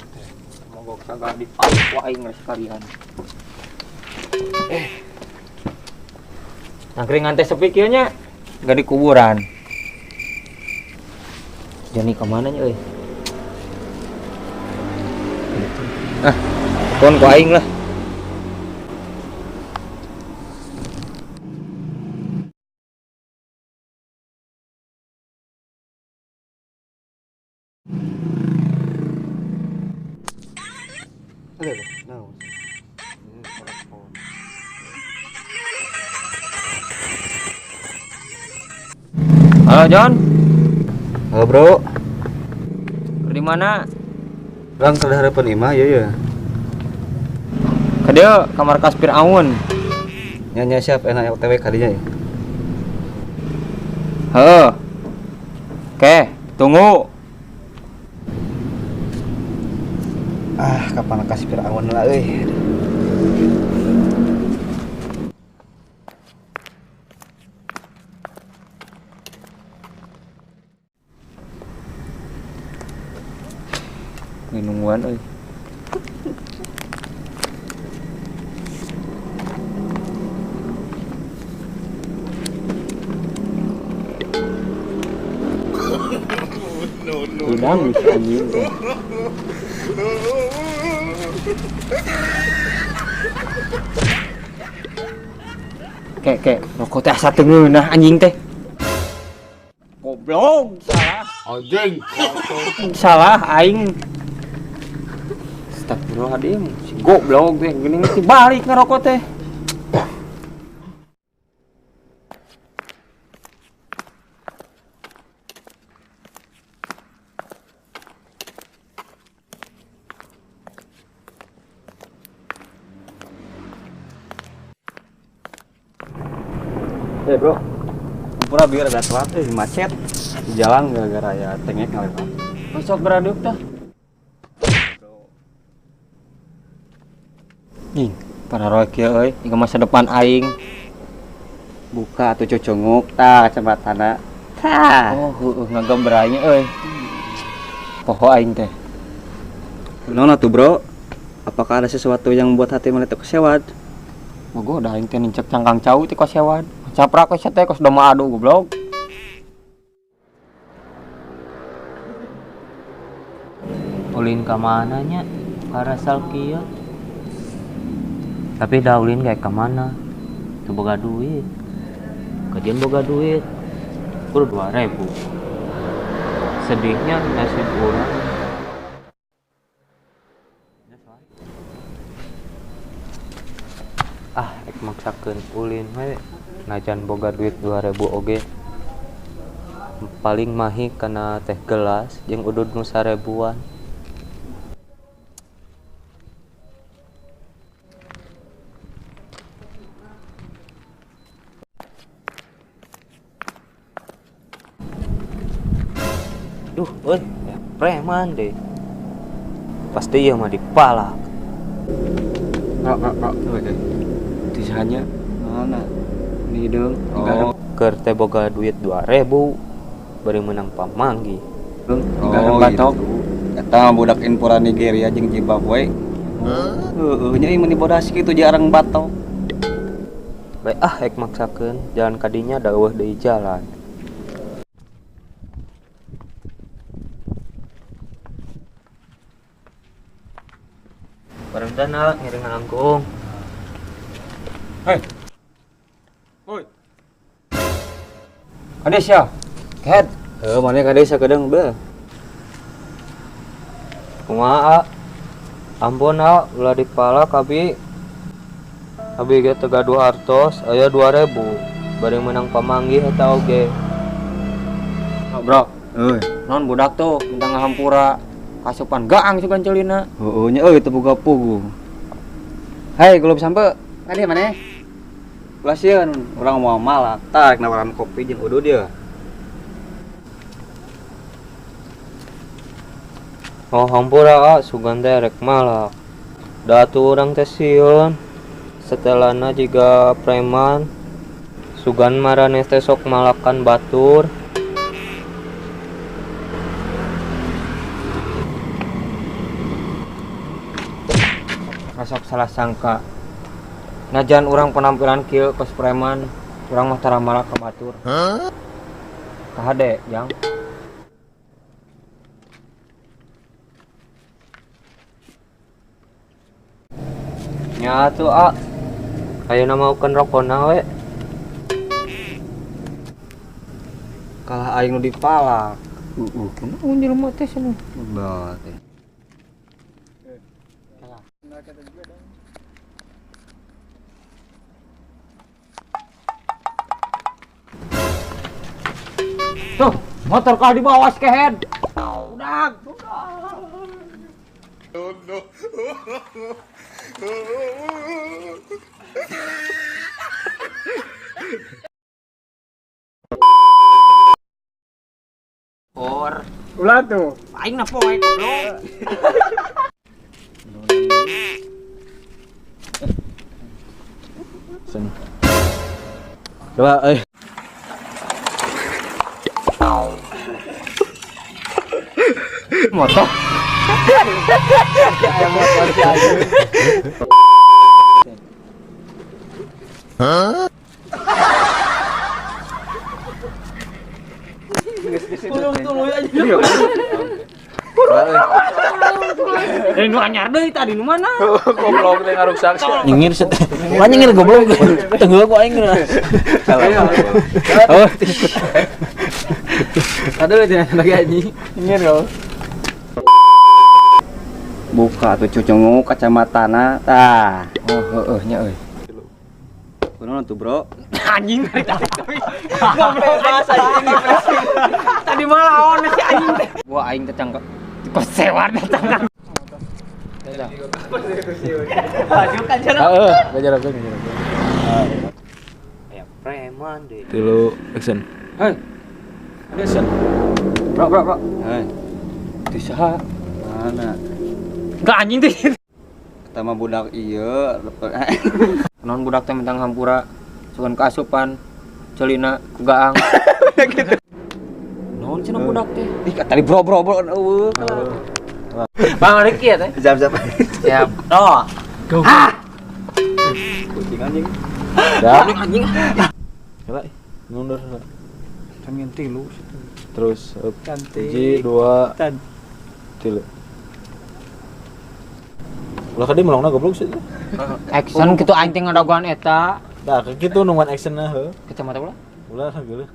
Teh. Mogok sagala dipalak ku aing geus sekalian. Angkringan teh sepi kieu nya. Gak di kuburan. Joni kemana nya euy? Ah, kon ku aing lah. Aduh, naon? Halo John, Halo bro, di mana? Lang ke harapan imah ya ya. Ka dieu ka markas Firaun. Nya nya siap enak OTW kadinya ya. Heeh. Oke, tunggu. Ah, kapan kasih Firaun lah euy. Nungguan euy. Udang bisa anjing teh. Kek kek, rokok teh asa teu ngeunah anjing teh. Goblok, salah. Anjing. Salah aing. Astagfirullahaladzim, si goblok teh geuning si balik ngerokok teh. Bro, pura biar ada telat macet di jalan gara-gara ya tengek ngalewat. Besok beraduk tah. Ih, para roy kieu euy, hingga masa depan aing. Buka atuh coconguk tah kacamatana. Tah. Oh, heueuh ngagembranya euy. Poho aing teh. Kunaon atuh, Bro? Apakah ada sesuatu yang membuat hati mana teh kesewad? Mogo da aing teh nincak cangkang cau teh kasewad. Caprak we teh kos domba adu goblok. Ulin ka mana nya? Karasal kieu. Tapi dah ulin kayak kemana? Tuh boga duit. Kajian boga duit. Kur 2.000. Sedihnya nasib urang. Ah, ek maksakeun ulin we. Najan boga duit 2.000 oge. Paling mahi kana teh gelas jeung udud nu 1.000-an. Duh, euy, preman deh. Pasti ieu mah dipalak. Bro, bro, bro. Tisanya Mana? Ini hidung. Oh. Keur teh boga duit 2.000 bari meunang pamanggih. Oh, batok. Eta budak impora Nigeria jeung Zimbabwe. Heeh, nya ieu meni bodas kitu jarang batok. Bae ah ek maksakeun jalan kadinya da eueuh deui jalan. Bareng ngiring nangkung. Hei. Woi. Kades ya? Kehed. Heuh, mana kades sakedeung beuh. Kumaha? Ampun ha, ulah dipalak abi. Abi ge teu gaduh artos, aya 2.000. Bari meunang pamanggih eta oge. Oh, bro. Euy, non budak tuh minta ngahampura. Kasupan gaang sugan celina. Heeh nya euy teu boga pugu. Hei, gulub sampe. Kade maneh? Ulah sieun, urang moal malak. Tah rek nawaran kopi jeung udud ieu. Oh, hampura ah, sugan teh rek malak. Da atuh urang teh sieun. Setelana jiga preman. Sugan maraneh teh sok malakan batur. Masuk salah sangka. Najan urang penampilan kieu kos preman, urang mah tara malak ka batur. Kahade, Jang. Nya atuh A. Ayeuna maukeun rokona we. Kalah aing nu dipalak. Kunaon jelema teh cenah. Bah teh. Tuh, motor kau dibawa skehead. Udah. Or. Ulah tuh. Aing na poe goblok. Sen. Coba euy. Motor. Dari nu anyar deui tadi nu mana? Goblok teh ngaruksak. Nyengir set. Bukan nyengir goblok. Tenggel ku aing. Oh. Aduh jangan lagi anjing. Nyengir yo. Buka tuh cucunguk kacamatana tah. Oh heueuh nya euy. Kunaon tuh, Bro? Anjing dari tadi. Goblok bahasa anjing. Tadi mah lawan si anjing teh. Wah aing teh cangkep. Kos sewar datang. Heeh, gajarap. Aya preman deui. Tilu action. Hei. Action. Bro, bro, bro. Hei, Teu saha? mana? Enggak anjing teh. Pertama budak ieu, Naon budak teh mentang hampura, sugan kaasupan, celina ku gaang. Naon cenah budak teh? Ih, tadi bro bro bro eueuh. Bang Riki ya teh. Siap siap. Siap. No. Go. Kucing anjing. Dah. Anjing. Coba mundur. Kan tilu situ. Terus Cantik. 1 2 3. Ulah kadi melongna goblok sih. Action kitu aing teh ngadagoan eta. Tah kitu nungguan actionna heuh. Kacamata ulah. Ulah geuleuh.